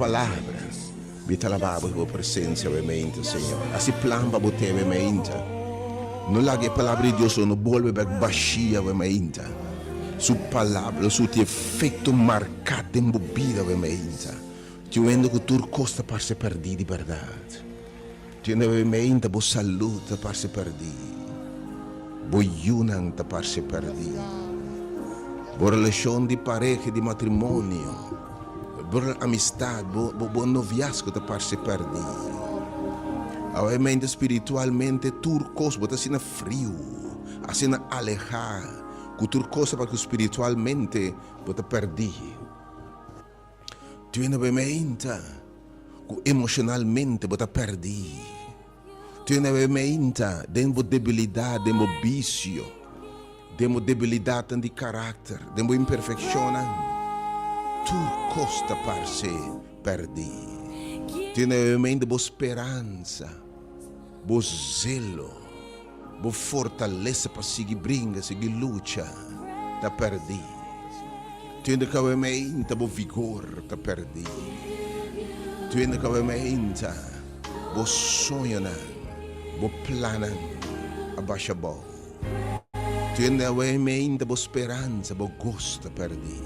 palabra. Mi ta alabá bo riba bo presensia awe meinta, Señor. Hasi plan pa bo te awe meinta. No laga e palabra di Dios lo no bolbe bek bashí awe meinta. Su palabra lo surti efekto marká den bo bida awe meinta. Tin wende ku tur kos ta parse pèrdí di bèrdat. Tin wende awe meinta bo salud ta parse pèrdí. Bo yunan ta parse pèrdí. Bo relashon di pareha i di matrimonio, bo amistad, bo bo noviasgo ta parse pèrdí. Awe meinta spiritualmente tur kos bo ta asina friu, asina alehá ku tur kos ta parse ku spiritualmente bo ta pèrdí. Tin wende meinta ku emoshonalmente bo ta pèrdí. Tin wende meinta den bo debilidat, den bo bisio, den bo debilidatnan di karakter, den bo imperfekshonnan, tur kos ta parse pèrdí. Tin wende meinta bo speransa, bo zelo, Bo fortalesa pa sigui bringa, sigui lucha, ta pèrdí. Tende ku meinta bo vigor ta pèrdí. Tende ku meinta bo soñonan, bo plannan a basha abou. Tende ku meinta bo speransa, bo gos ta pèrdí.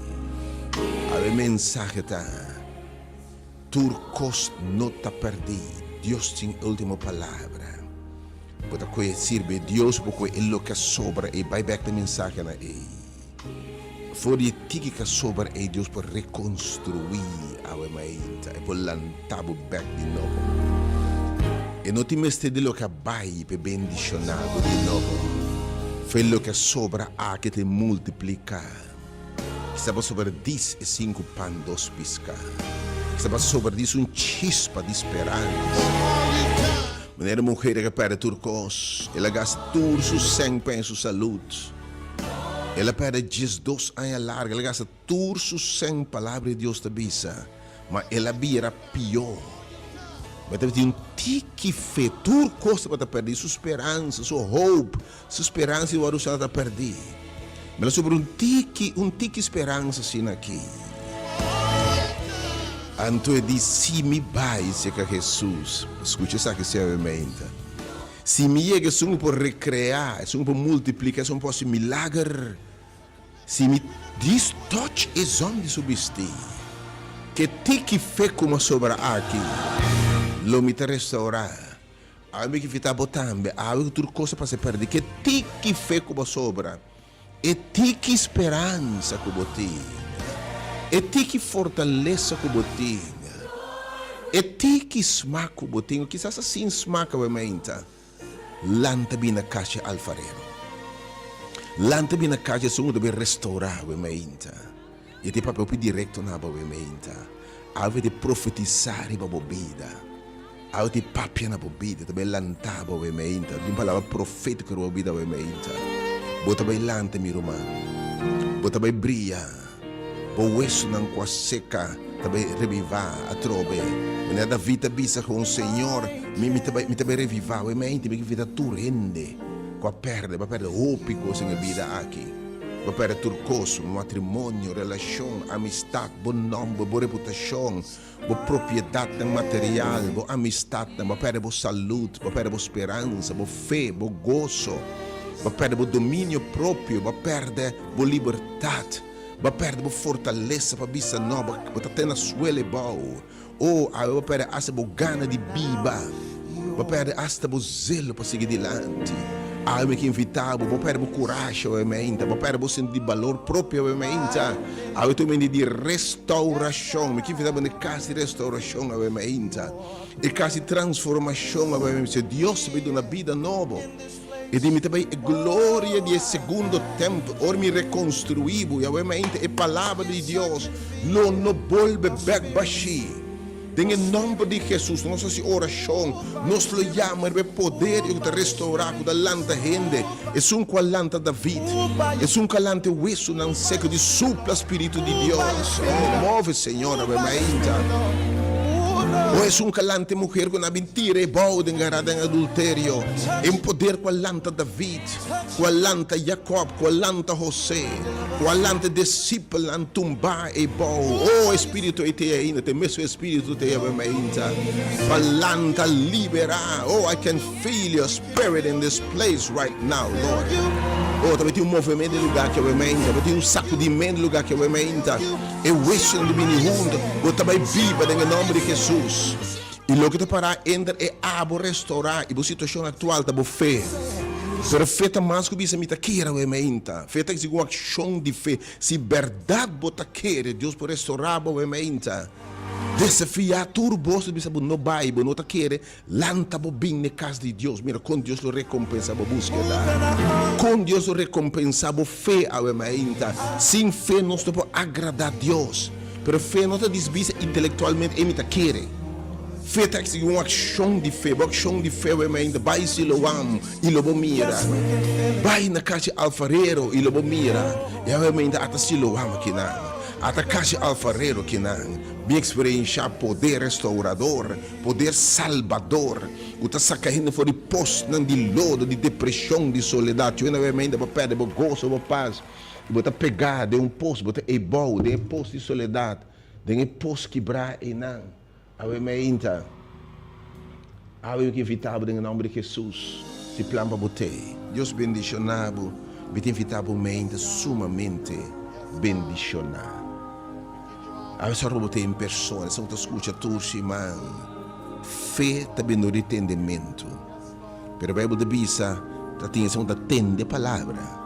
Awe mensahe ta, Tur kos no ta pèrdí, Dios tin e último palabra. Bo ta koe sirbi Dios bo koe e loke a sobra ei bai bek na mensahenan ei. For di e tiki ku a sobra ei Dios por rekonstruí awe mainta, e por lanta bo bek di nobo. E no tin mester di loke a bai pa e bendishoná bo di nobo. For e loke a sobra aki ta e multipliká. Kisa bo sobra dis e sinku pan dos piská. Kisa bo sobra dis un chispa di speransa. Manera muher a perde tur kos, el a gasta tur su sèn pa en su salud. El a perde diesdos aña largu, el a gasta tur su sèn, Palabra di Dios ta bisa, ma el a bira pió. Ma e tabatin un tiki fe, tur kos tabata pèrdí, su speransa, su hope, Su speransa di wòrdu usá ta pèrdí. Mi lo sobra un tiki, un tiki speransa asina aki. Anto e di, Si mi bai serka Hesus, skucha esaki seriamente, si mi yega esun ku por rekreá, esun ku por multipliká, esun ku por hasi milager, si mi djis tòch e zòn di su bistí, ke tiki fe ku mi a sobra aki, lo mi ta restourá. Awe mi ke invitá bo tambe, awe ku tur kos a pasa pèrdí, ke tiki fe ku bo sobra, e tiki speransa ku bo tin, e tiki fortalesa ku bo tin, e tiki smak ku bo tin, o kisas a sin smak awe mainta, lanta bini na kas dje alfarero. Lanta bini na kas dje esun ku ta bin restourá awe mainta. I e ta papia hopi direkto na bo awe mainta. Awe ta profetisá riba bo bida. Awe ta papia na bo bida, ta bai lanta bo awe meinta. Tin palabra profétiko riba bo bida awe meinta. Bo ta bai lanta, mi ruman. Bo ta bai bria. Bo wesunan ku a seka ta bai revivá atrobe. Manera David ta bisa kon, Señor, mi mi ta bai mi ta bai revivá awe meinta. Mi ke invitá tur hende ku a pèrdè, bo a pèrdè hopi kos den e bida aki. Bo a pèrdè tur kos, bo matrimonio, relashon, amistat, bo nòmber, bo reputashon. Bo propiedatnan material, bo amistatnan, bo a pèrdè bo salud, bo a pèrdè bo speransa, bo fe, bo goso, bo a pèrdè bo dominio propio, bo a pèrdè bo libertat, bo a pèrdè bo fortalesa pa bisa no, bo ta te na suela e bou. O, awe bo a pèrdè asta bo gana di biba, bo a pèrdè asta bo zelo pa sigui dilanti. Awe mi ke invitá bo, bo pèrdè bo kurashi awe meinta, bo pèrdè bo senti di balor propio awe meinta. Awe ta un mende di restaurashon. Mi ke invitá bo na e kas di restaurashon awe meinta, e kas di transformashon awe meinta. Dios ta bai duna bida nobo. E di mi ta bai e gloria di e segundo tèmpel ora mi rekonstruí bo. I awe meinta e palabra di Dios lo no bolbe bèk bashí. Den e nòmber di Hesus nos hasi orashon, nos lo yama riba e poder ku ta restourá, ku ta lanta hende, esun ku a lanta David, esun ku a lanta e wesunan seku di supla Spiritu di Dios. Oh, move, Señor, awe mainta. O esun ku a lanta e muher ku nan a bin tira e bou den gara den adulterio. E un poder ku a lanta David, ku a lanta Jakob, ku a lanta José, ku a lanta e disipelnan tumbá e bou. O e spiritu ei te ainda, te mesun espiritu te awe mainta pa lanta, liberá. O I can feel your spirit in this place right now, Lord. O ta tin un movemento den lugá aki awe mainta, ta tin un sakudimento den lugá aki awe mainta. E wesonan di bini hunto, bo ta bai biba den e nomber di Jesus. I loke ta pará enter e abo restourá i bo situashon aktual ta bo fe. Pero fe ta mas ku bisa mi ta kere awe meinta. Fe ta eksigi un akshon di fe. Si bèrdat bo ta kere, Dios por restourá bo awe meinta. Desafiá tur bos ta bisa bo no bai, bo no ta kere, Lanta bo bin n'e kas di Dios. Mira kon Dios lo rekompensá bo búskeda. Kon Dios lo rekompensá bo fe awe mainta. Sin fe nos no por agradá Dios. Pero fe no ta dis bisa intelektualmente, Ey, mi ta kere. Fe ta eksigí un akshon di fe. Bo akshon di fe awe mainta, bai Siloam i lo bo mira. Bai na kas di alfarero i lo bo mira. I awe mainta ata Siloam akinan. Ata kas di alfarero akinan. Bin eksperenshá poder restourador. Poder salbador ku ta saka hende for di posnan di lodo, di depreshon, di soledat. Cu hende a ainda bo perde bo goso, bo pas, i bo ta pegá den un pos, bo ta eibou den e pos di soledat, den e pos kibrá einan. Awe meinta, awe mi ke invitá bo den e nomber di Jesus, si plan pa bo t'ei. Dios bendishoná bo, mi ta invitá bo meinta sumamente bendishoná. Awe sòrg pa bo ta en persona, esun ku ta skucha tur siman. Fe ta bini dor di tendementu. Pero Beibel ta bisa, ta tin esun ku ta tende palabra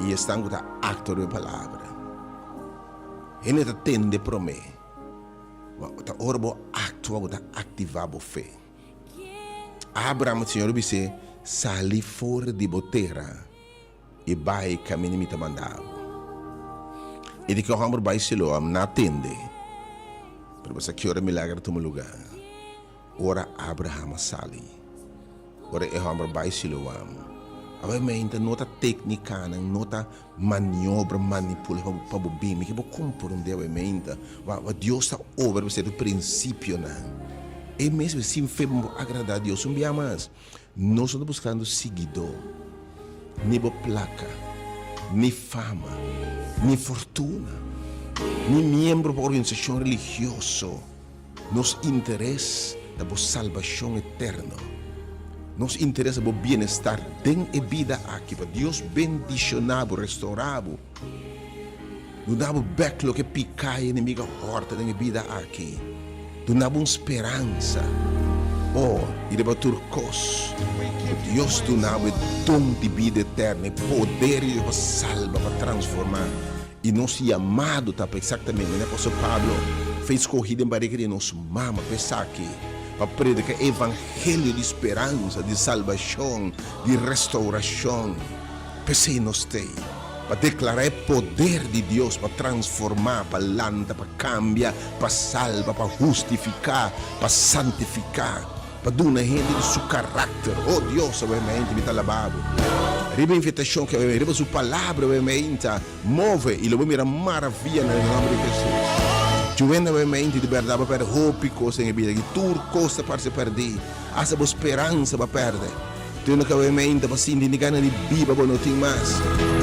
i esnan ku ta aktua riba e palabra. Hende ta tende promé, ma ta ora bo aktua bo ta aktivá bo fe. Abraham, Señor a bis'é, Sali for di bo tera. I bai kaminda mi ta manda bo. I di ki hòmber bai Siloam na tende. Pero bo sa ki ora milager a tuma lugá? Ora Abraham a sali. Ora e hòmber bai Siloam. Awe meinta no ta téknikanan, no ta maniobra, manipula pa bo bin. Mi ke bo komprondé awe meinta wa Dios ta obra pa sierto prinsipionan. E mes sin fe bo no por agradá Dios un bia mas. Nos no ta buskando siguidó, ni bo plaka, ni fama, ni fortuna, ni miembro pa organisashon religioso. Nos interes ta bo salbashon eterno. Nos interes ta bo bienestar den e bida aki, pa Dios bendishoná bo, restourá bo, Duna bo bek loke piká i enemigu a hòrta den e bida aki. Duna bo un speransa. O, i riba tur kos, ku Dios duna bo e don di bida eterno, e poder di Dios pa salba, pa transformá. I nos yamado ta pa eksaktamente manera apòstel Pablo fei skohí den barika di nos mama pa esaki, pa prediká e evangelio di speransa, di salbashon, di restourashon. P'esei nos t'ei, pa deklará e poder di Dios pa transformá, pa lanta, pa kambia, pa salba, pa hustifiká, pa santifiká, pa duna hende di su karakter. O Dios, awe meinta mi ta alabá Bo. Riba e invitashon ku awe, riba Su Palabra awe meinta, move i lo bo mira maravianan den nòmber di Hesus. Juwenda awe meinta di bèrdat bo a pèrdè hopi kos den e bida aki. Tur kos ta parse pèrdí, asta bo speransa bo a pèrdè. Tin un kawe meinta pa sinti ni gana di biba bo no tin mas.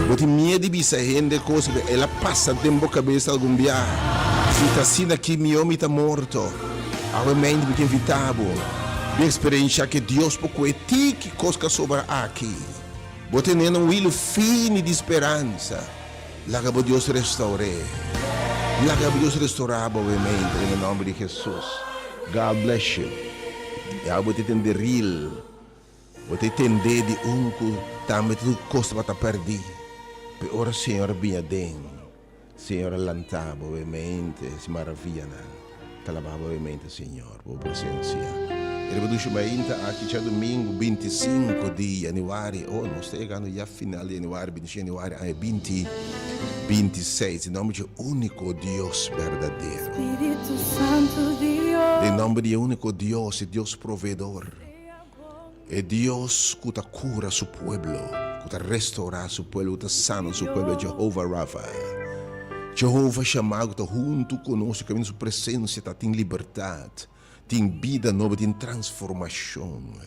Bo tin miedu di bisa hende kos ku el a pasa den bo kabes algun biaha. Si ta asina ki mihó mi ta morto. Awe meinta mi ke invitá bo bin eksperensha ke Dios por kohe tiki kos ku a sobra aki. Bo tene un wilu fini di speransa. Laga bo Dios restaur'é. Laga bo Dios restaurá bo awe meinta den e nòmber di Hesus. God bless you. I awe bo ta tende real. Bo ta tendé di un ku tambe tur kos tabata pèrdí, pero ora Señor a bini aden, Señor a lantá bo e mente, es maravianan ta labá bo e mente, Señor, bo presensia. E riba dushi mainta aki djadumingu 25 di yanüari, oh, nos ta yegando ya final di yanüari, 25 yanüari aña binti 26, den nòmber dje úniko Dios berdadero, den nòmber di e úniko Dios, e Dios proveedor. E Dios ku ta kura su pueblo, ku ta restourá su pueblo, ku ta sana su pueblo, Jehová Rafa. Jehová Shammah ku ta huntu ku nos i kaminda su presensia ta tin libertat. Tin bida nobo, tin transformashon.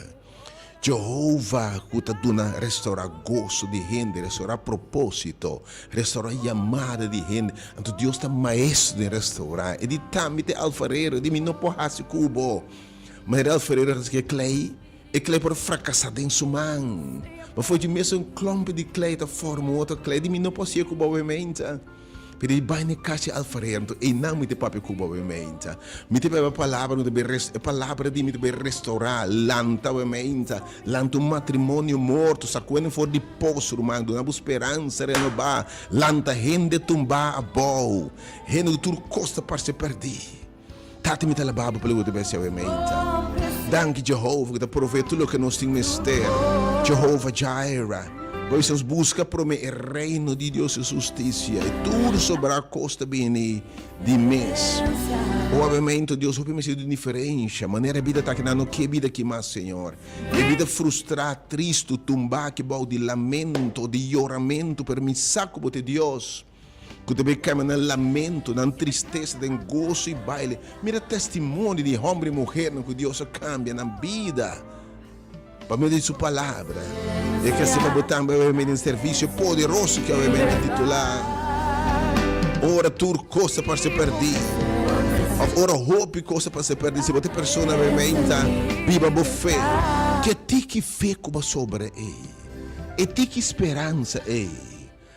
Jehova ku ta duna restourá goso di hende, restourá propósito, restourá yamada di hende. Anto Dios ta maestro den restourá. E di tambe ta e alfarero, e di mi no por hasi ku bo. Manera e alfarero a hasi ku e klei, e klei por frakasá den su man. Ma for di mesun klòmpi di klei ta forma un otro klei. E di mi no por hasié ku bo obviamente. Pero e bai na e kas di alfarero, anto einan mi ta papia ku bo obviamente. Mi ta papia palabra, mi ta bai e palabra di mi ta bai restourá, lanta obviamente, lanta un matrimonio morto, sakuende for di pos, ruman, duna bo speransa renobá, lanta hende tumbá abou, hende ku tur kos ta parse pèrdí. Tata mi ta alabá bo pa loke bo ta besi awe meinta. Danki Jehovah ku ta provee tur loke nos tin mester. Jehovah Jireh. Bo bisa nos buska prome e reino di Dios i su hustisia i tur sobrá kos ta bini di mes. O awe meinta Dios hopi mester di un diferensha manera e bida ta aki nan no ke bida aki mas Señor. E bida frustrá, tristu, tumbá aki bou di lamento, di yoramentu pero mi sa ku bo ta e Dios. Ku ta bay kambia nan lamento, nan tristesa den goso i baile. Mira testimonio di homber i muhernan ku Dios a kambia nan bida pa medio di Su Palabra. E ke hasi pa bo tambe awe den servisio poderoso ku awe ta titulá Ora Tur Kos Ta Parse Pèrdí òf Ora Hopi Kos Ta Parse Pèrdí. Si bo ta e persona awe ta biba bo fe, ke tiki fe ku bo a sobra ei? E tiki speransa ei?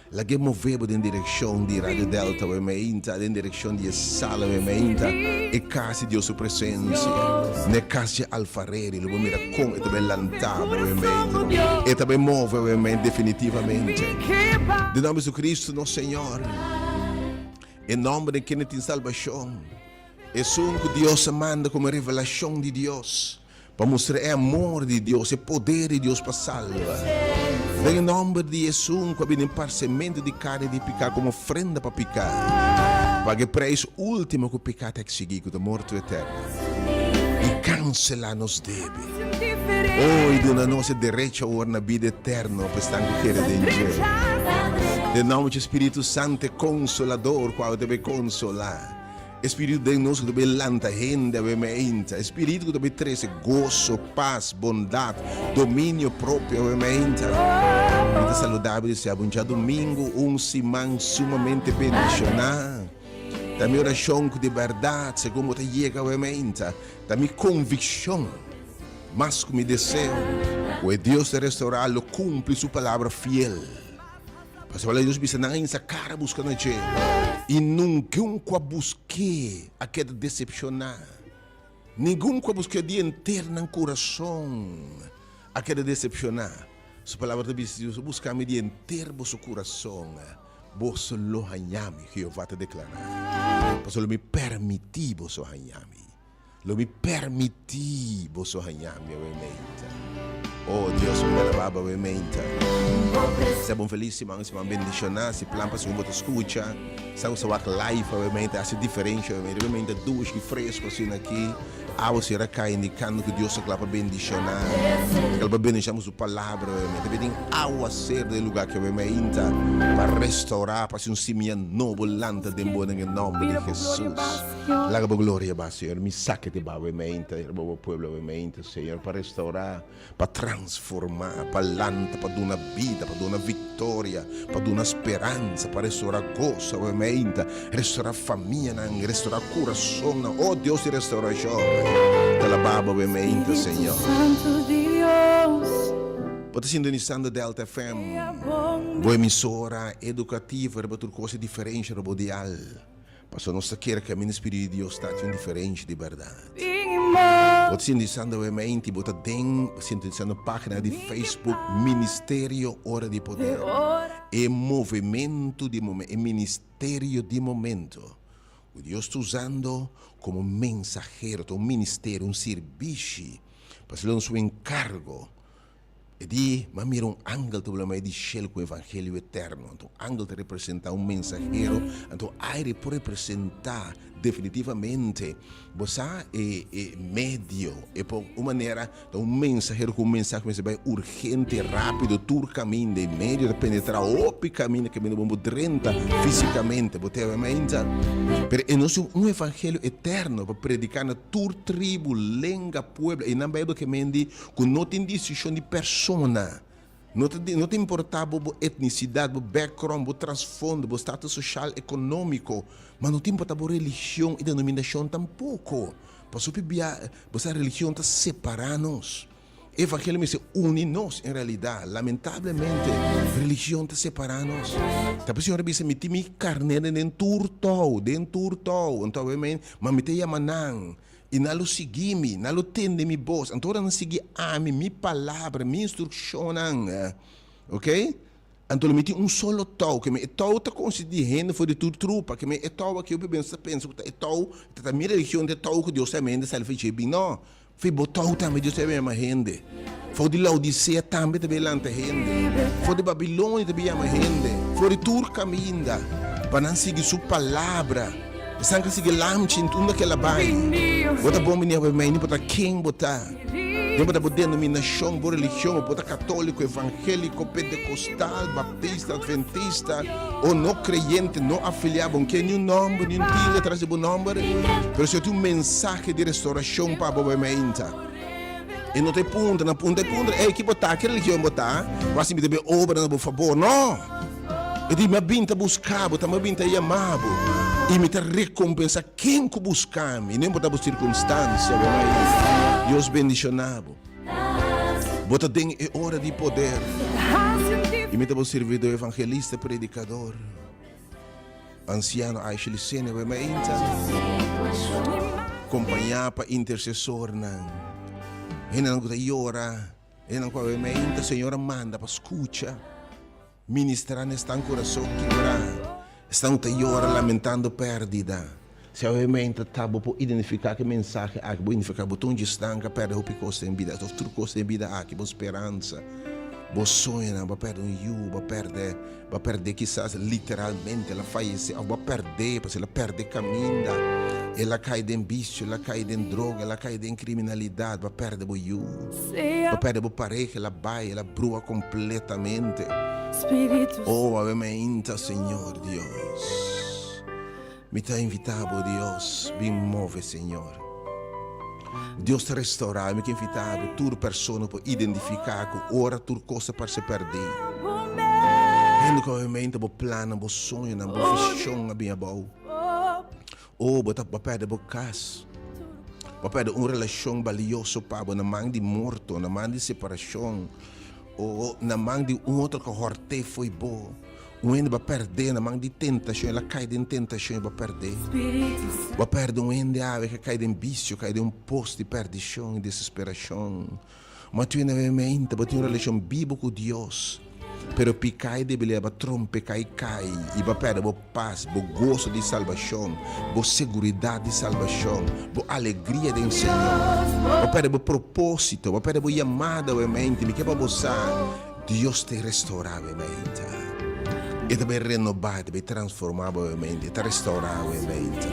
Lag'é move bo den direkshon di Radio Delta Wemeinta, den direkshon di e sala Wemeinta, e kas di Dios su presensia. Na e kas dje alfareri lo bo mira kon e ta bai lanta bo Wemeinta. E ta bai move Wemeinta definitivamente. Den nòmber di Jesucristo nos Señor, e nòmber den kende tin salbashon, esun ku Dios a manda komo revelashon di Dios, Pa mustra e amor di Dios, e poder di Dios pa salba. Den e nomber di esun ku a bini den parsementu di karni di piká komo ofrenda pa piká, paga e preis último ku piká ta eksigí, ku ta morto eterno, i kanselá nos debe. O, i duna nos e derecho awor na bida eterno pa esnan ku kere den dje. Den nomber dje Spiritu Santu, e Konsolador, ku awe ta bai konsolá. E spiritu den nos ku ta bai lanta hende awe meinta. E spiritu ku ta bai trese goso, pas, bondat, dominio propio awe meinta. Mi ta saluda bo i desea bo un djadumingu, un siman sumamente bendishoná. Ta mi orashon ku di bèrdat, segun bo ta yega awe meinta, ta mi konvikshon, mas ku mi deseo, ku e Dios ta restourá lo kumpli su palabra fiel. Pasobra Dios bisa nan a hinsa kara buska na dje, i nungun ku a busk'é a keda desepshoná. Ningun ku a busk'é di henter nan kurason a keda desepshoná. Su palabra ta bisa, Si boso buska mi di henter boso kurason, boso lo haña mi, Jehová ta deklará. Pasobra lo mi permití boso haña mi. Lo mi permití boso haña mi awe meinta. Oh Dios, mi ta alabá bo awe meinta. Sea bon felis siman, un siman bendishoná. Si plan pa segun bo ta skucha, sa ku sa wak live awe meinta hasi diferensha awe meinta. Awe meinta dushi i fresku asina aki. Awa Señor a kai indikando ku Dios ta kla pa bendishoná. Ta kla pa bendishoná ku su palabra awe meinta. Tambe tin awa ser den e lugá aki awe meinta pa restourá, pa hasi un simia nobo lanta den bo den e nòmber di Hesus. Laga bo gloria ba, Señor. Mi sa ke te ba awe meinta, riba bo pueblo awe meinta, Señor, pa restaurá, pa transformá, pa lanta, pa duna bida, pa duna viktoria, pa duna speransa, pa restaurá goso awe meinta, restaurá famianan, restaurá kurasonnan. O Dios di restaurashon, ta alabá bo awe meinta, Señor. Bo ta sintonisando Delta FM, bo emisora edukativo riba tur kos di diferensha riba bo dial. Pasobra nos ta kere kaminda Spiritu di Dios ta haci un diferencia di berdad. Bo ta sintonisando Wemeinti, bo ta den sintonisando pagina di Facebook Ministerio Ora di Poder. E movimento di momento, e ministerio di momento cu Dios ta usando como mensahero, ta un ministerio, un sirbishi, pasobra lo su encargo. E di, M'a mira un angel ta bula mei di shel ku evangelio eterno. Anto angel ta representá un mensahero, anto aire por representá Definitivamente, bo sa e e medio e por un manera ta un mensahero ku un mensahe mester bai urgente, rápido tur kaminda. E medio ta penetrá hopi kaminda kaminda bo por drenta físikamente, bo ta meinta. Pero e nos tin un evangelio eterno pa prediká na tur tribu, lenga, pueblo. Einan Beibel ke men di ku no tin disishon di persona. No ta no ta importá bo bo etnisidat, bo background, bo trasfondo, bo status soshal, ekonómiko, ma no ta importá bo religion i denominashon tampoko. Pasobra bia bo sa religion ta separá nos. E evangelio mester uni nos en realidat. Lamentablemente religion ta separá nos. Ta por Señor a bisa mi tin mi karnénan den tur tou, den tur tou. Anto awe men, ma mi ta yama nan. I nan lo sigui mi, nan lo tende mi bos. Anto ora nan sigui ami, mi palabra, mi instrukshonnan, ok, anto lo mi tin un solo tou. Ke men e tou ta konsistí di hende for di tur trupa. Ke men e tou aki hopi bes ta pensa ku ta e tou, ta ta mi religion, ta e tou ku Dios ta yama hende sali for dje bin. No, for bo tou tambe Dios ta yama hende. For di Laodisea tambe ta bin lanta hende. For di Babilonia ta bin yama hende. For di tur kaminda pa nan sigui su palabra. Esnan ka sigui lamchi unda ku el a bai. Bo ta bon bini awe mei, no importa ken bo ta, no importa bo denominashon, bo religion, bo ta katoliko, evangeliko, pentekostal, baptista, adventista, o no kreyente, no afiliá, bo no ke niun nòmber, niun tilde tras di bo nòmber, pero si bo tin un mensahe di restourashon pa bo awe meinta. E no ta e puntra, nan puntra e puntra, ey, ki bo ta, ki religion bo ta? Bo hasi mi ta bin obra na bo fabor. No! E di, mi a bin ta buska bo, ta mi a bin ta yama bo, i mi ta rekompensa ken ku buska mi, no importa bo sirkunstansia, bo mai. Dios bendishona bo. Bo ta den e ora di poder. I mi ta bo sirbidor, evangelista, predikador. Ansiano Aisha Licenia wei mainta kompañá pa intersesornan, hendenan ku ta yora, hendenan ku a wei mainta Señor a manda pa skucha, ministrá na esnan kurason kibrá, esnan ku ta yora lamentando pèrdida. Si a wei mainta ta bo por identifiká ku e mensahe aki, bo identifiká bo ta un dje esnan ku a pèrdè hopi kos den bida, òf tur kos den bida aki, bo speransa, bo soñonan, bo a pèrdè un yu, bo a pèrdè. Bo a pèrdè kisas literalmente, el a fayesé òf bo a pèrdè pasobra el a pèrdè kaminda, el a kai den bisio, el a kai den droga, el a kai den kriminalidat, bo a pèrdè bo yu, bo a pèrdè bo pareha, el a bai, el a brua kompletamente. Oh, awe mainta, Señor Dios, mi ta invitá bo, Dios, bin move, Señor. Dios ta restaurá. Mi ke invitá bo tur persona por identifiká ku ora tur kos ta parse pèrdí. Hende ku obviamente bo plannan, bo soñonan, bo vishon a bin abou. O bo ta bo a pèrdè bo kas. Bo a pèrdè un relashon balioso pa bo na man di morto, na man di separashon, o na man di un otro ku a hòrt'é fo'i bo. Un hende bo a pèrdè na man di tentashon, el a kai den tentashon i bo a pèrdè. Bo a pèrdè un hende awe ku a kai den bisio, kai den un pos di pèrdishon i desesperashon. Ma tu nuevamente bo tin un relashon bibu ku Dios, pero piká i debilidat bo a trompeká i kai, i bo a pèrdè bo pas, bo goso di salbashon, bo seguridat di salbashon, bo alegria den Señor. Bo a pèrdè bo propósito, bo a pèrdè bo yamada nuevamente. Mi ke pa bo sa. Dios ta restaurá bo mente. E ta bai renobá, e ta bai transformá bo mente, e ta restaurá bo mente.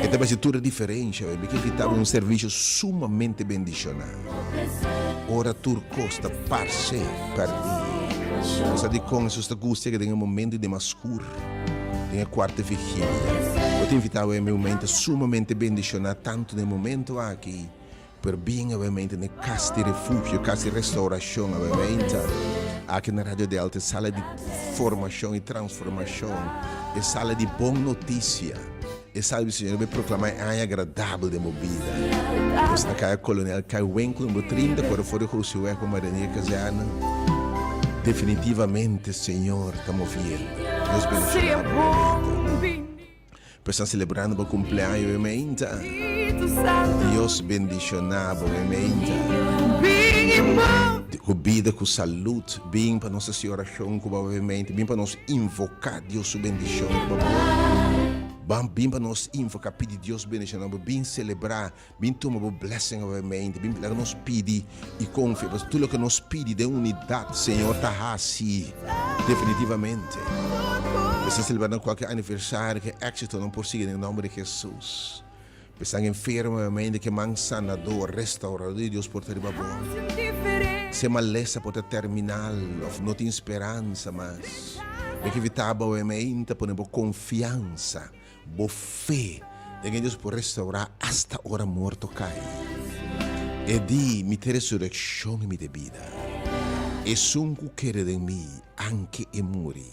E ta bai hasi tur e diferensha. Mi ke invitá bo un servisio sumamente bendishoná. Ora tur kos ta parse pèrdí. Bo sa dikon Hesus ta gusta yega den e momento di mas skur, den e kuarta vigilia. Bo ta invitá bo e momento sumamente bendishoná tantu den e momento aki. Pero bien awemente n'e kas di refugio, kas di restaurashon awemente. Aki na Radio Delta e sala di formashon i transformashon, e sala di bon notisia, e sala di Señor bai proklamá e aña agradabel den bo bida. Nos na Kaya Kolonel Kai Winkel numero 30, kore for di Groesiweg pa Marinier Kazerne. Definitivamente Señor ta moviendo. Dios bendishoná bo awemente. Pues ta celebrando bo cumpleaños e meinta. Dios bendiciona bo e meinta. Cu bida, cu salud. Bin pa nos haci oracion cu bo e meinta. Bin pa nos invoca Dios su bendicion riba bo. Ban bin pa nos invoká, pidi Dios bendishoná bo, bin selebrá, bin tuma bo blessing awe mente, bin laga nos pidi i konfia, pasobra tur loke nos pidi den unidat, Señor ta hasi definitivamente. Mester selebrá nan kualke aniversario, ke éksitonan por sigui den nòmber di Hesus. Esnan enfermo awe mente, ke man sanador, restaurador di Dios por ta riba bo. Si e malesa por ta terminal òf no tin speransa mas, mi ke invitá bo awe mente pone bo konfiansa, bo fe den e Dios por restaurá asta ora morto kai. E di, Mi ta e resurekshon i mi ta e bida. Esun ku kere den mi, anke e muri,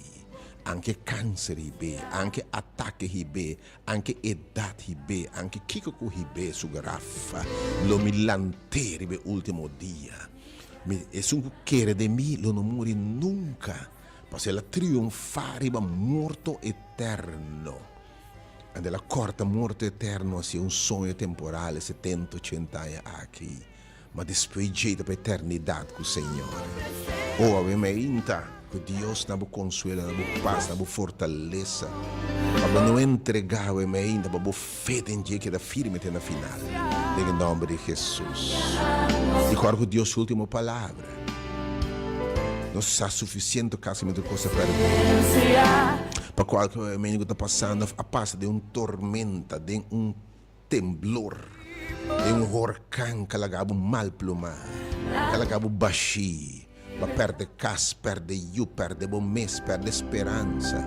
anke kanser hib'é, anke atake hib'é, Anke edat hib'é, anke kiko ku hib'é su graf, lo mi lant'é riba e último dia. Mi, esun ku kere den mi lo no muri nunka, pasobra el a triunfá riba morto eterno. Anto el a kòrta morto eterno hacia un soño temporal e setenta, ochenta aña aki. Ma despues djei ta pa eternidat ku Señor. O awe meinta, ku Dios na bo konsuelo, na bo pas, na bo fortalesa, pa bo no entregá awe meinta, pa bo fe den dje keda firme te na final, den e nòmber di Hesus. I kòrda ku Dios su último palabra, Nos sa sufisiente kasi mi tur kos a pèrdí. Pa kualke awe meinta ku ta pasando òf a pasa den un tormenta, den un. Temblor den un horkan ka laga bo mal plumá, ka laga bo bashí, bo a pèrdè kas, pèrdè yu, pèrdè bo mes, pèrdè speransa,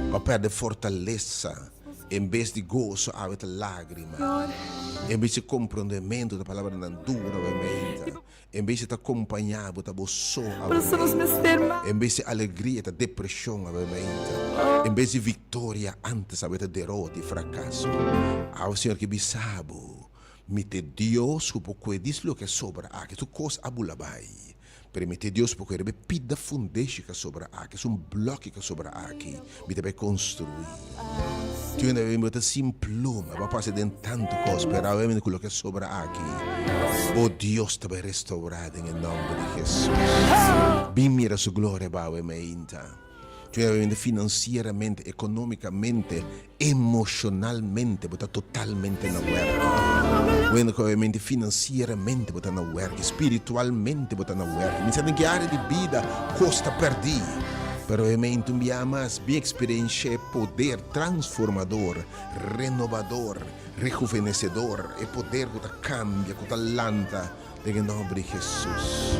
bo a pèrdè fortalesa, en bes di goso awe ta lágrima, en bes di komprondementu ta palabranan duru awe meinta. En bes di ta kompañá bo ta bo so awe. En bes di alegria ta depreshon awe meinta. En bes di viktoria antes awe ta derota i frakaso. Awe Señor ke bisa bo, Mi ta e Dios ku por kue dis loke a sobra aki. Tur kos a bula bai. Pero mi ta e Dios por kue riba e pida fundeshi ku a sobra aki, esun blòki ku a sobra aki, mi ta bai konstruí. Tur hende a bini bo ta sin pluma, bo a pasa den tantu kos, pero awe mi ku loke a sobra aki, bo Dios ta bai restourá den e nòmber di Hesus. Bin mira su gloria bo awe meinta. Tur hende a bini finansieramente, ekonómikamente, emoshonalmente bo ta totalmente na wèrki. Bueno ku obviamente finansieramente bo ta na wèrki, spiritualmente bo ta na wèrki. Mi sa den ki área di bida kos ta pèrdí, pero obviamente un biaha mas bin eksperenshá e poder transformador, renobador, rejuvenesedor, e poder ku ta kambia, ku ta lanta den e nòmber di Hesus.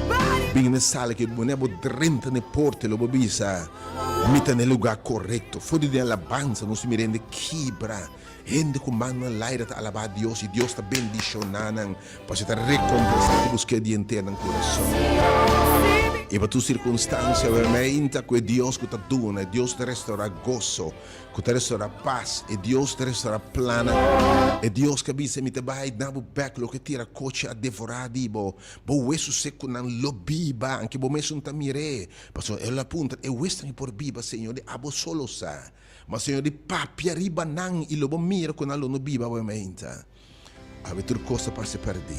Bin na e sala ke bo bo drenta na e porta lo bo bisa, Mi ta na e lugá korekto. For di den alabansa nos mira hende kibra, hende ku mannan laira ta alabá Dios i Dios ta bendishoná nan pasobra e ta rekompensá ku busk'é di henter nan kurason. I pa tur sirkunstansia, wèrmeinta ku e Dios ku ta duna, e Dios ku ta restourá goso, Ku ta restorá pas, e Dios ta restorá plannan, e Dios ku a bisa, Mi ta bai na bo bèk, loke tira kochi a devorá di bo, bo wesu sekunan lo biba, anke bo mes un ta mir'é. Pasobra el a puntra, E wesnan por biba, Señor? Di abo so lo sa. Ma Señor di, Papia riba nan, i lo bo mira ku nan lo no biba awe meinta. Awe tur kos ta parse pèrdí.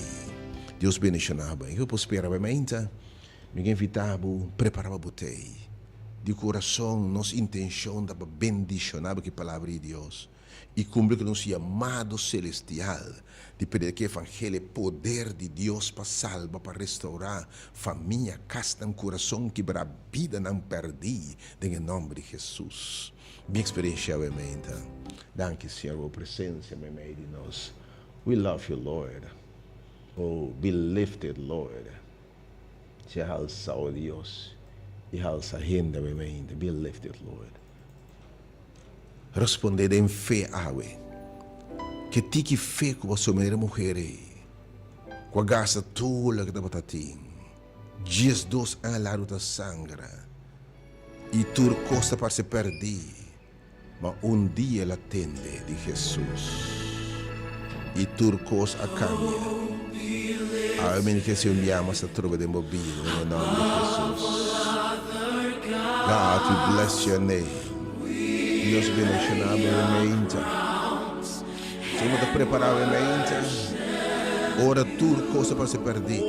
Dios bendishoná bo. I ku bo por spera awe meinta? Mi ke invitá bo prepará pa bo tei. Di kurason nos intenshon ta pa bendishoná bo ku e Palabra di Dios i kumpli ku nos yamado selestial di prediká e evangelio, e poder di Dios pa salba, pa restourá famia, kasnan, kurason kibrá, bidanan pèrdí den e nòmber di Hesus. Mi eksperensia awe meinta. Danki Señor pa bo presensia meimei di nos. We love you Lord. Oh, be lifted Lord. Sea halsa, o Dios, i halsa hende awe mente. Be lifted, Lord. Responde den fe awe. Ke tiki fe ku bo a someter e muher ei, ku a gasta tur loke tabata tin, 12 aña largu ta sangra, i tur kos ta parse pèrdí. Ma un dia el a tende di Hesus, i tur kos a kambia. Awe mi ke si un bia mas ta trobe den bo bida den e nòmber di Hesus. God, we bless your name. Dios bendishoná bo e meinta. Si bo ta prepará bo e meinta, ora tur kos ta parse pèrdí.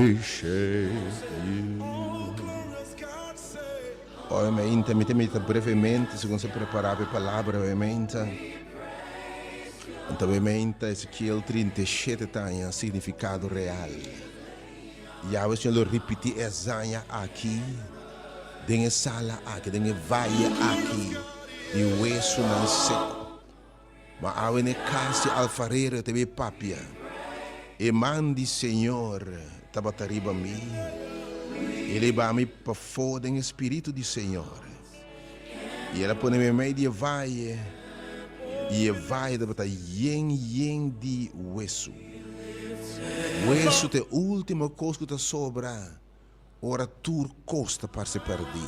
Appreciate you. Obviamente, mi ta medita brevemente segun se prepara pa e palabra, obviamente. Anto, obviamente, Ezekiel 37 ta haña significado real. Yahweh Señor lo ripiti e hazaña aki den e sala aki, den e vaye aki di wesunan seku. Ma awe n'e kas di alfarero ta bay papia, E man di Señor tabata riba mi, El a hiba mi pafó den e spiritu di Señor, i El a pone mi mei di e vaye, i e vaye tabata yen yen di wesu. Wesu ta e último kos ku ta sobra Ora tur kos ta parse pèrdí.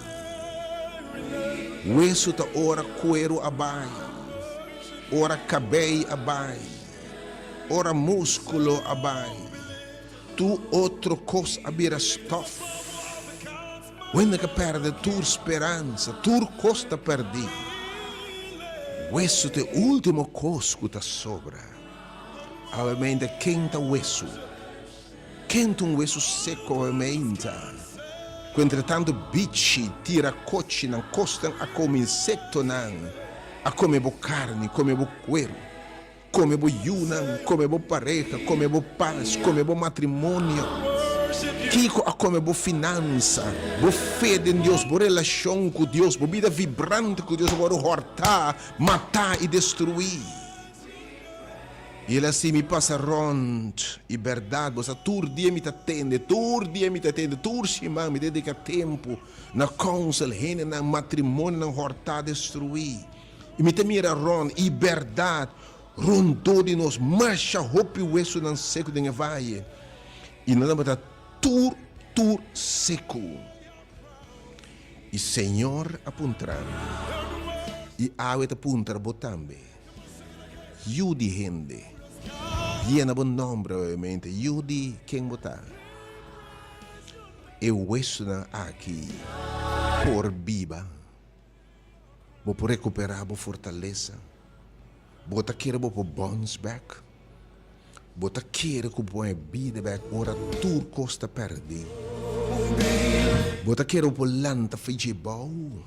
Wesu ta ora kueru a bai, ora kabei a bai, ora múskulo a bai, tur otro kos a bira stòf. Wende ka pèrdè tur speransa, tur kos ta pèrdí. Wesu ta e último kos ku ta sobra. Awe meinta ken ta wesu? Ken ta un wesu seko meinta ku entretantu bichi tira kochinan, kosnan a kome insektonan a kome bo karni, kome bo kueru, kome bo yunan, kome bo pareha, kome bo pas, kome bo matrimonio? Kiko a kome bo finansa, bo fe den Dios, bo relashon ku Dios, bo bida vibrante ku Dios a wòrdu hòrtá, matá i destruí? I el a si mi pasa rond, i berdad bo sa tur dia mi ta tende, tur dia mi ta tende, tur siman mi ta dedica tempu na counsel hendenan, matrimonionan horta destrui. I mi ta mira rond, i berdad rondó di nos masha hopi wesunan seku den e vaye, i nan tabata tur tur seku. I Señor a puntra mi, i awe ta puntra bo tambe. Yu di hende. Yena bo nomber obviamente. Yu di ken bo ta? E wesunan aki por biba. Bo por recupera bo fortalesa. Bo ta kere bo por bounce back. Bo ta kere ku bo e bida bek ora tur kos ta perdi. Bo ta kere bo por lanta for dje bou.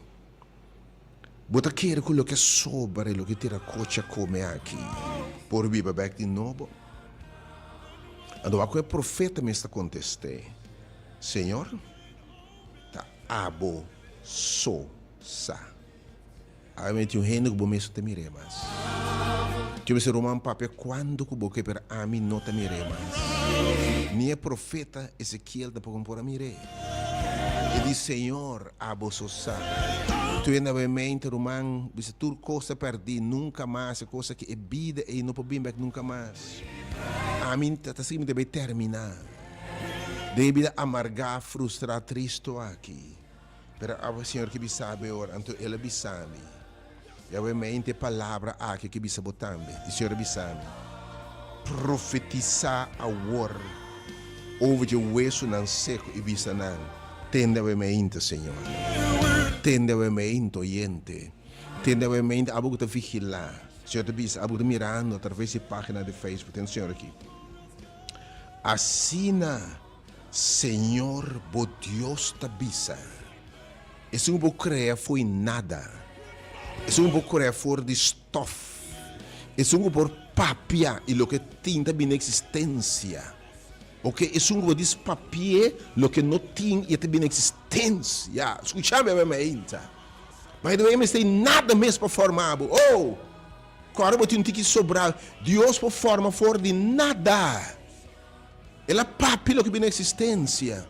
Bo ta kere ku loke sobra i loke tira kochi a kome aki por biba bek di nobo? Anto wak ku e profeta mes ta kontest'é, Señor, ta abo so sa. Awe mi tin un hende ku bo mes no ta mir'é mas. Tin mester ruman papia kuantu ku bo ke, pero ami no ta mir'é mas. Ni e profeta Ezekiel tampoko no por a mir'é. E di, Señor, abo so sa. Tur hende a bai mente, ruman, bisa tur kos ta pèrdí, nunka mas e kos aki, e bida ei no por bin bèk nunka mas. Ami ta ta sigui mi ta bai terminá den e bida amargá, frustrá, tristu aki. Pero abo Señor ke bisa bo e ora, anto El a bisa mi. I awe mente e palabra aki ke bisa bo tambe. I Señor a bisa mi, Profetisá awor over dje wesunan seku i bisa nan, Tende awe mente, Señor. Tende awe mente, oyente. Tende awe mente, abo ku ta vigilá. Señor ta bisa, abo ku ta mirando atraves di e página di Facebook. Tende Señor aki. Asina Señor bo Dios ta bisa. Esun bo krea fo'i nada. Esun bo krea for di stof. Esun ku por papia i loke tin ta bini eksistensia. Oke, esun ku por dis papi'é loke no tin i e ta bini eksistensia. Skucha mi awe mainta. By the way, mester nada mes pa forma bo. Oh! Kòrda bo tin un tiki sobrá. Dios por forma for di nada. El a papia loke bini eksistensia.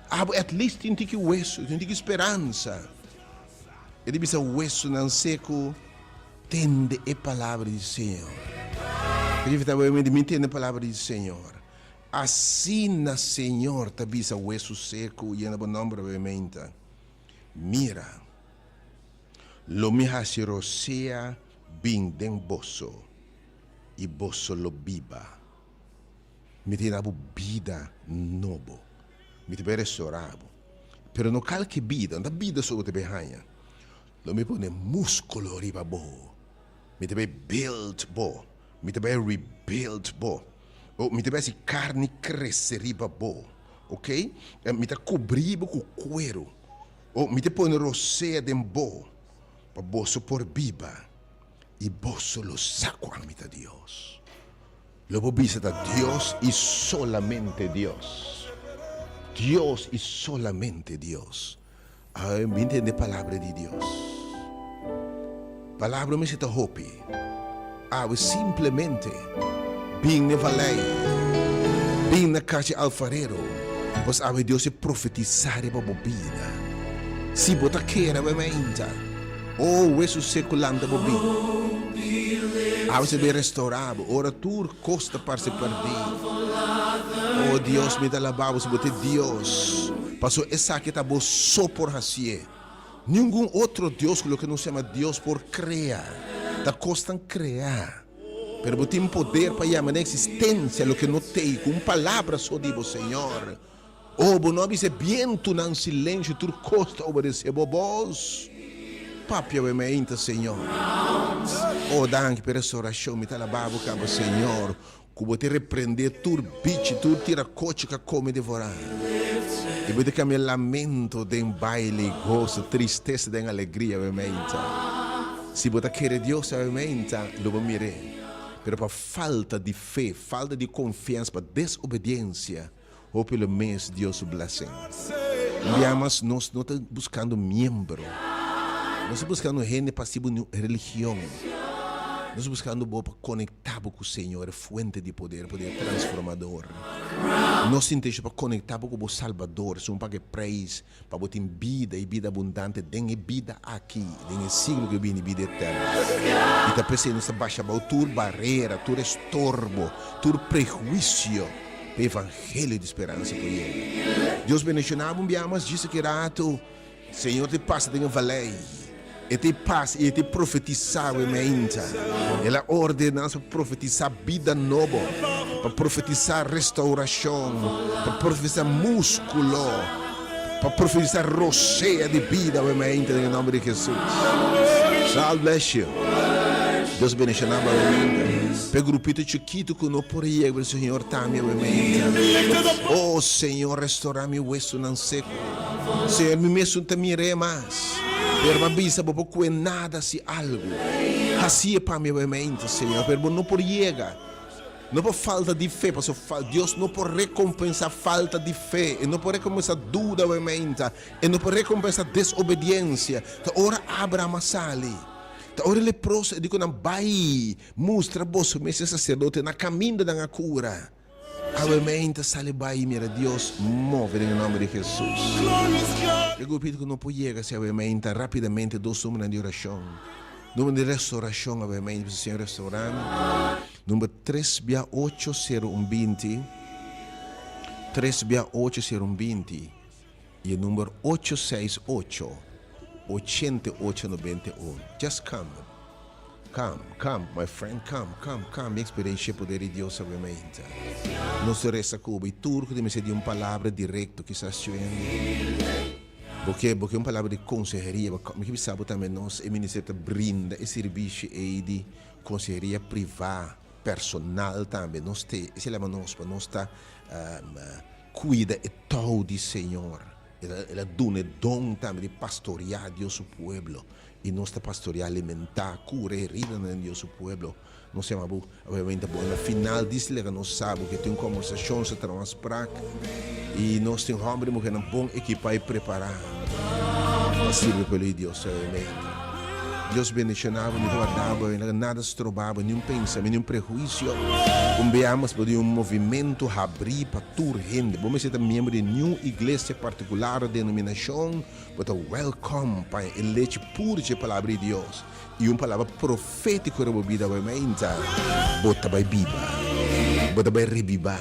Abo at least tin tiki wesu, tin tiki speransa. E di bisa wesunan seku, tende e palabra di Señor. E di ta di mi tende e palabra di Señor. Asina Señor ta bisa wesu seku, yena bo nomber obviamente. Mira, lo mi hasi rosea bin den boso, i boso lo biba. Mi ta duna bo bida nobo. Mi ta bai restorá bo. Pero no kalke bida, no ta bida so bo ta bai haña. Lo mi pone múskulo riba bo. Mi ta bai build bo. Mi ta bai rebuild bo. O mi ta bai hasi karni krese riba bo. Ok? Mi ta kubrí bo ku kueru. O mi ta pone rosea den bo pa boso por biba, i boso lo sa ku ami ta Dios. Lo bo bisa ta Dios i solamente Dios. Dios i solamente Dios. Awe mi tende palabra di Dios. Palabra mester ta hopi. Awe simplemente bin n'e valei, bin na kas di alfarero, pues awe Dios e profetisá riba bo bida. Si bo ta kere awe mainta, oh wesu seku lanta bo bin. Awe se bin restaurá bo ora tur kos ta parse pèrdí. Oh Dios, mi ta alabá bo si bo ta e Dios, pasobra esaki ta bo so por hasié. Ningun otro Dios ku loke nos yama Dios por krea. Ta kosnan kreá. Pero bo tin poder pa yama na eksistensia loke no t'ei ku un palabra so di bo, Señor. Oh, bo no a bisa e bientunan silensio i tur kos ta obedesé bo bos. Papia bo e meinta, Señor. Oh, danki pa e restaurashon. Mi ta alabá bo kaba, Señor. Ku bo ta reprendé tur bichi, tur tirakochi ku a kome devorá. I bo ta kambia lamento den baile i goso, tristesa den alegria awe meinta. Si bo ta kere Dios awe meinta, lo bo mir'é. Pero pa falta di fe, falta di konfiansa, pa desobediensia, Hopi lo mes Dios su blessing. Un bia mas nos no ta buscando miembro. Nos ta buscando hende pa sibu niun religion. Nos ta buscando bo pa conecta bo cu Señor, e fuente di poder, poder transformador. Nos intencion pa conecta bo cu bo Salbador, esun paga e prijs Pa bo tin bida i bida abundante den e bida aki, den e siglo ku bini, bida eterno. I ta p'esei nos ta basha abou tur barera, tur estorbo, tur prehuisio pa e evangelio di speransa por yega. Dios bendishoná bo un bia mas djis aki ratu. Señor ta pasa den e valei. E ta pasa i e ta profetisá awe meinta. El a ordená nos pa profetisá bida nobo, pa profetisá restaurashon, pa profetisá múskulo, pa profetisá rosea di bida awe meinta den e nòmber di Hesus. God bless you. Dios bendishoná bo awe meinta. Pa e grupito chikitu ku no por yega, pero Señor ta mi awe meinta. Oh Señor, restorá mi wesunan seku. Señor, mi mesun ta mir'é mas. Pero bo a bisa bo por kue nada si algu. Hasié pa mi awemente, Señor, pero bo no por yega. No pa falta di fe, pasobra Dios no por rekompensá falta di fe, E no por rekompensá duda awemente, E no por rekompensá desobediensia. Ta ora Abraham a sali, ta ora e leproso e di ku nan, Bai, mustra boso mes e saserdote na kaminda nan a kura. Awe meinta sali bai i mira Dios move den e nomber di Jesus. E grupito ku no por yega si awe meinta rapidamente dos numbernan di orashon. Number di restaurashon awe meinta bisa Señor restaura mi. Number tres bia ocho sero un binti, tres bia ocho sero un binti i e number ocho seis ocho, ochenta i ocho nobenta i un. Just come. Come, come, my friend, come, come, come, experiencia e poder di Dios awe mainta. Nos ta reza cu bo y tur cu ta mester di un palabra directo, kisas cu hende. Bo ke, bo ke un palabra di conseheria, bo mi ke bisa bo tambe nos e ministerio ta brinda e servicio ey di conseheria priva, personal tambe. Nos te, esey lama nos pa nos ta cuida e tou di Señor. El a duna e don tambe di pastorea Dios su pueblo. I nos ta pastoreá, alimentá, kura heridanan den Dios su pueblo. Nos yama bo obviamente bo. Na final di laga nos sa bo ke tin un kombersashon, sa traha un afsprak i nos tin hòmber i muhernan bon ekipá i prepará pa sirbi e pueblo di Dios obviamente. Dios bendishoná bo, mi ta warda bo, laga nada stroba bo, niun pensamentu, niun prehuisio. Un bia mas bo tin un movimentu habrí pa tur hende. Bo mester ta miembro di niun iglesia partikular o denominashon. Bo ta welcome pa e lechi puru dje Palabra di Dios i un palabra profétiko riba bo bida awe mainta. Bo ta bai biba. Bo ta bai rebibá.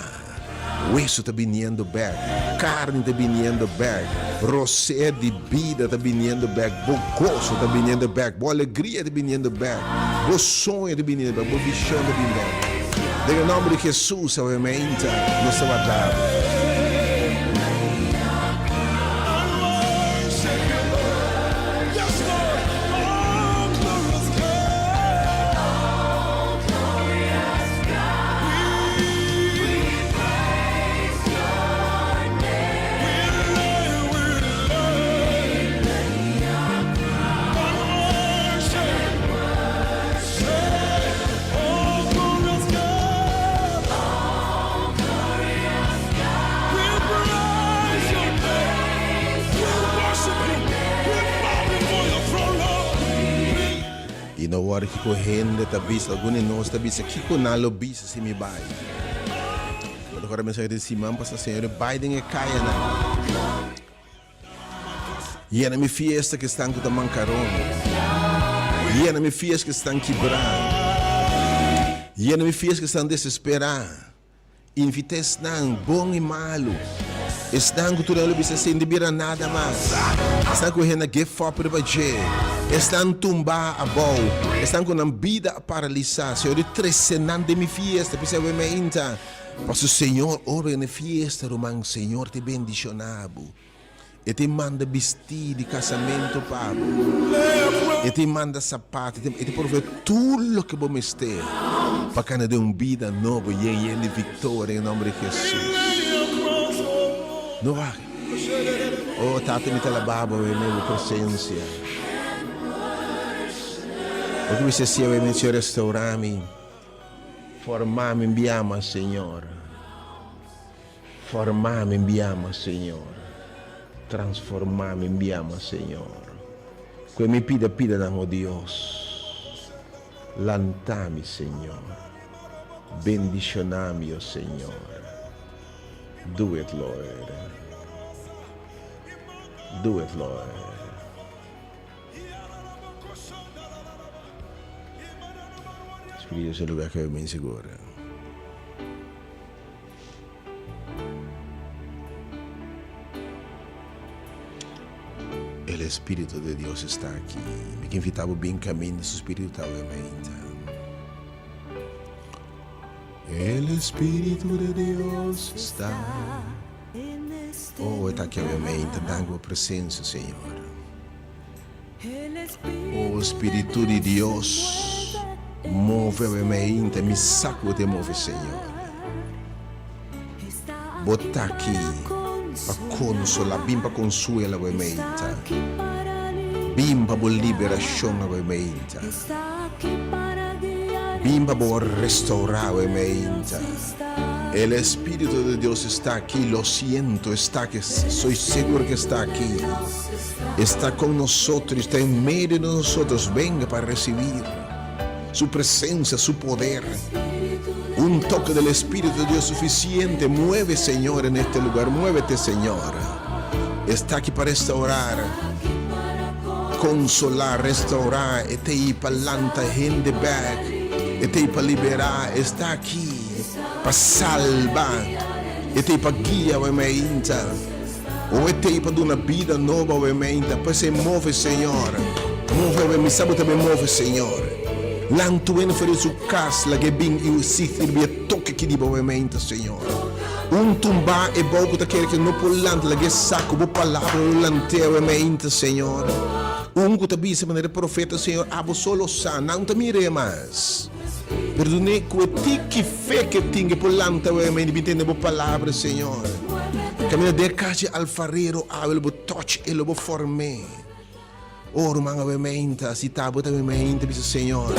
Wesu ta biniendo bèk. Karni ta biniendo bèk. Rosea di bida ta biniendo bèk. Bo goso ta biniendo bèk. Bo alegria ta biniendo bèk. Bo soño ta biniendo bèk. Bo vishon ta bini bèk. Den e nòmber di Hesus awe mainta nos ta warda bo. Kiko hende ta bisa? Algun di nos ta bisa, Kiko nan lo bisa si mi bai? Bo ta kòrda mensahe di siman pasá, Señor, bai den e kayanan. Yena mi fiesta ku esnan ku ta mankaron. Yena mi fiesta ku esnan kibrá. Yena mi fiesta ku esnan desesperá. Invita esnan bon i malu, esnan ku tur hende lo bisa sin di bira nada mas, esnan ku hende a give up riba dje, esnan tumbá abou, esnan ku nan bida a paralisá. Señor di trese nan den mi fiesta, p'esei awe meinta. Pasobra Señor, ora bo na e fiesta, ruman, Señor ta bendishoná bo. E tin manda bistí di kasamentu pa bo. E tin manda sapato. E tin provee tur loke bo mester pa kana den un bida nobo yen yen di viktoria den nomber di Hesus. No wak. Oh Tata mi ta alabá bo awe den bo presensia. Bo ke bisa si awe mi Señor restaurá mi, formá mi, biama Señor. Forma mi biama Señor Transforma mi biama Señor Kue mi pida pidanan o Dios Lanta mi Señor Bendiciona mi o Señor Do it Lord Do it Lord. Spiritu Santo lugar ke mi inseguro. El Espíritu de Dios está aquí. Mi ke invita bo bin kaminda su Spiritu ta awe mainta. El Espíritu de Dios está. Oh, e ta aki awe mainta. Danki bo presencia, Señor. Oh, Spiritu di Dios, move awe mainta. Mi sa ku bo ta move, Señor. Bo ta aki pa konsolá, bin pa konsuela awe mainta. Bin pa bo liberashon awe mainta. Bin pa bo restourá awe mainta. El Espíritu de Dios está aquí, lo siento, está aquí, soy seguro que está aquí. Está con nosotros, está en medio de nosotros. Venga para recibir su presencia, su poder. Un toque del Espíritu de Dios suficiente. Mueve, Señor, en este lugar. Muévete, Señor. Está aquí para restaurar, consolar, restaurar. E t'ei pa lanta hende bek. E t'ei pa liberá. Está aquí pa salba. E t'ei pa guia awe meinta. O e t'ei pa duna bida nobo awe meinta. P'esei move, Señor. Move awe. Mi sa bo ta bin move, Señor. Lantu hende for di su kas, laga e bin i sirbi e toke aki di bo awe meinta, Señor. Un tumbá e bou ku ta kere ke no por lanta, laga e sa ku bo palabra lo lant'é awe meinta, Señor. Un ku ta bisa manera e profeta, Señor, abo so lo sa, nan ta mir'é mas. Pero dun'é ku e tiki fe ke tin ke por lanta awe meinta i bin tende bo palabra, Señor. Kaminda den e kas di alfarero awe lo bo touch e, lo bo form'é. Oh, ruman, awe meinta, si ta bo ta awe meinta, bisa, Señor,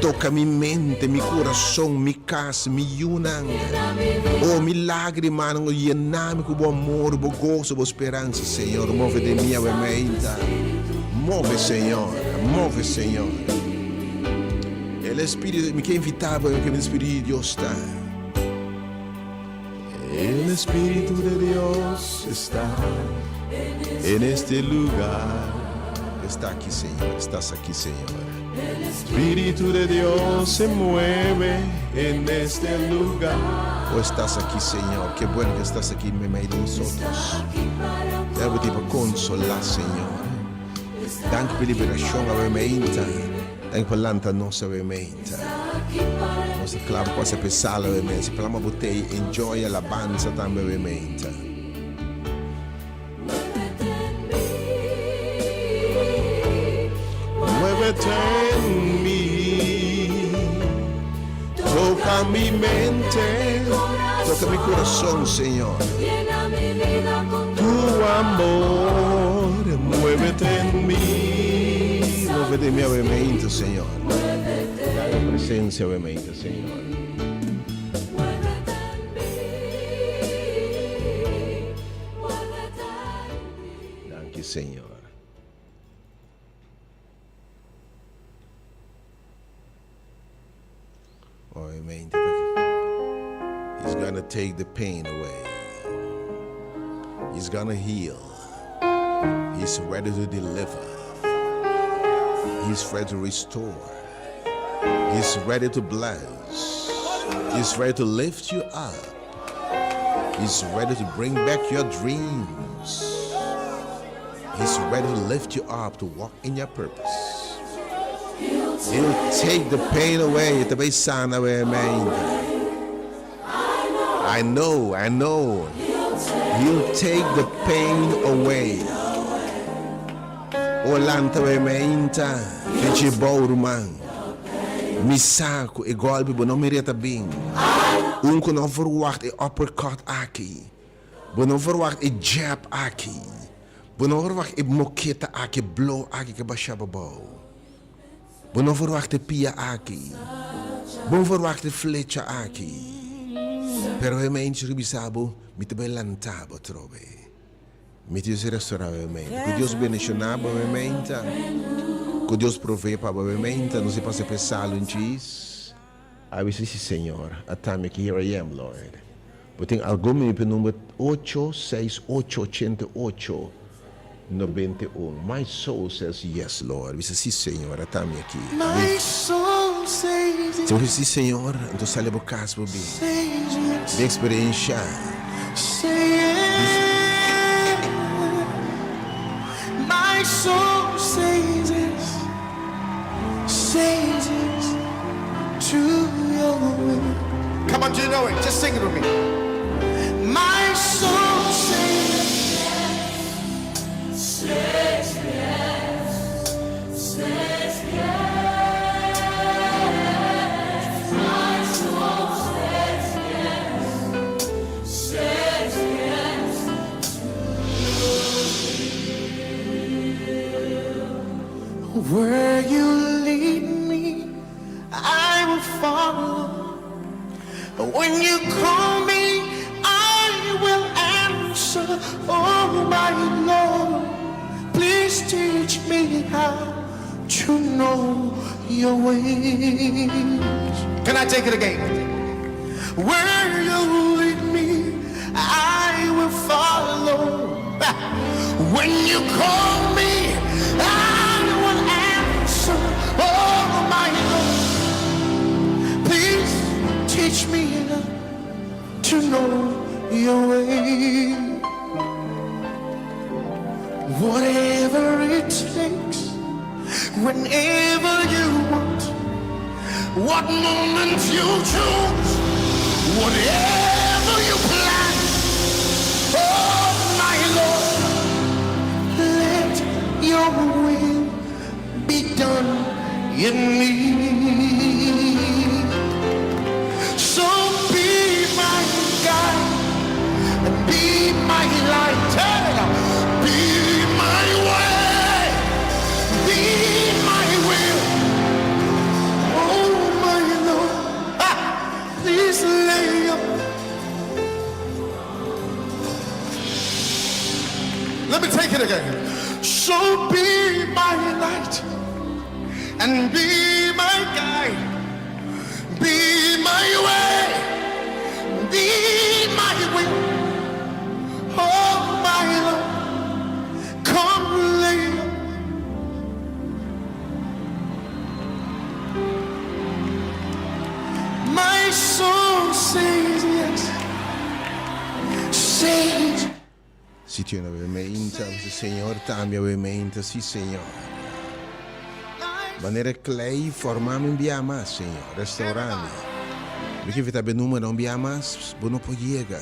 toka mi mente, mi kurason, mi kas, mi yunan. Oh, mi lágrimanan, oh, yena mi ku bo amor, bo goso, bo speransa, Señor. Move den mi awe meinta. Move, Señor. Move, Señor. El Espíritu, mi ke invitá bo, mi ke el Espíritu di Dios ta. El Espíritu de Dios está en este lugar. Está aquí, Señor. Estás aquí, Señor. Espíritu de Dios se mueve en este lugar. Oh, estás aquí, Señor. Qué bueno que estás aquí en medio de nosotros. Debe te consolar, Señor. Danki pa liberashon awe meinta. Danki pa lanta nos awe meinta. Nos ta kla pa pasa pa e sala awe meinta. Si plama bo tei, enjoy alabansa tambe awe meinta. Muévete en mi, toca mi mente, toca mi corazón, Señor. Tu amor, muévete en mi, muévete en mi awe meinta, Señor. Dale presencia awe meinta, Señor. Danki, Señor. He's gonna take the pain away. He's gonna heal. He's ready to deliver. He's ready to restore. He's ready to bless. He's ready to lift you up. He's ready to bring back your dreams. He's ready to lift you up to walk in your purpose. He'll take the pain away. E ta bai sana awe mainta. I know, I know. He'll take the pain away. O lanta awe mainta. Fichi bou ruman. Mi sa ku e golpi bo no mira ta bin. Un ku no verwacht e uppercut aki. Bo no verwacht e jab aki. Bo no verwacht e moketa aki, e blow aki ke basha bo bou. Bo no verwacht e pia aki. Bo no verwacht e flecha aki. Pero e mens riba bisa bo, mi ta bai lanta bo atrobe. Mi ta Dios restorá bo mente. Ku Dios bendishoná bo mente. Ku Dios provee pa bo mente. Nos a pasa pa e sal un djis. A bisa si Señor, atami aki, here I am, Lord. Bo tin algun mi pa number ocho seis ocho ochenta i ocho nobenta i un. My soul says yes, Lord. Bisa si Señor, atami aki. My soul says Si bo bisa si Señor, anto sali bo kas bo bin. Says yes. Bin eksperenshá. Say yes. My soul says yes. Says yes to your will. Come on, do you know it? Just sing it with me. My soul says Says yes, says yes. My soul says yes, says yes Where you lead me, I will follow. When you call me, I will answer. Oh, my Lord, please teach me how to know your ways. Can I take it again? Where you lead me, I will follow. When you call me, I will answer. Oh, my Lord, please teach me to know your way. Whatever it takes, whenever you want, what moment you choose, whatever you plan, oh my Lord, let your will be done in me. So be my guide and be my light, hey, be my way, be my will. Oh my Lord, ah, please lay your Let me take it again. So be my light and be my guide, be my way, be my will. Oh my Lord, come lay. My soul says yes, says Sitio nuevamente, Señor, tambe nuevamente, si Señor. Manera klei, forma mi un bia mas, Señor, restaura mi. Mi ke evita be numero un bia mas, bo no por yega.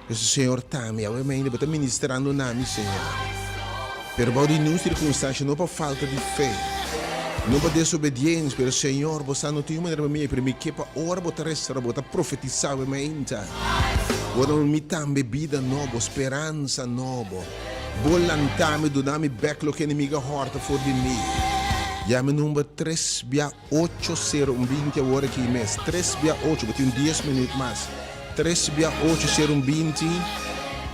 Eso Señor tambe, obviamente, bo ta ministrando na mi, Señor. Pero bou di niun circunstancia, no pa falta di fe, no pa desobediencia, pero Señor, bo sa no tin un manera pa mi, pero mi ke pa ora bo ta restaura, bo ta profetisa obviamente. Bo duna mi tambe bida nobo, speransa nobo. Bo lanta mi, duna mi bek loke enemigo a hòrta for di mi. Yama e number tres bia ocho sero un binti awor aki mes. Tres bia ocho, bo tin un dies minuut mas. Tres bia ocho sero un binti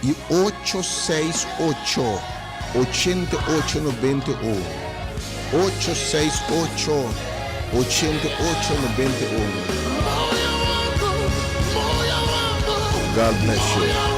i ocho seis ocho, ochenta i ocho nobenta i un. Ocho seis ocho, ochenta i ocho nobenta i un. God bless you.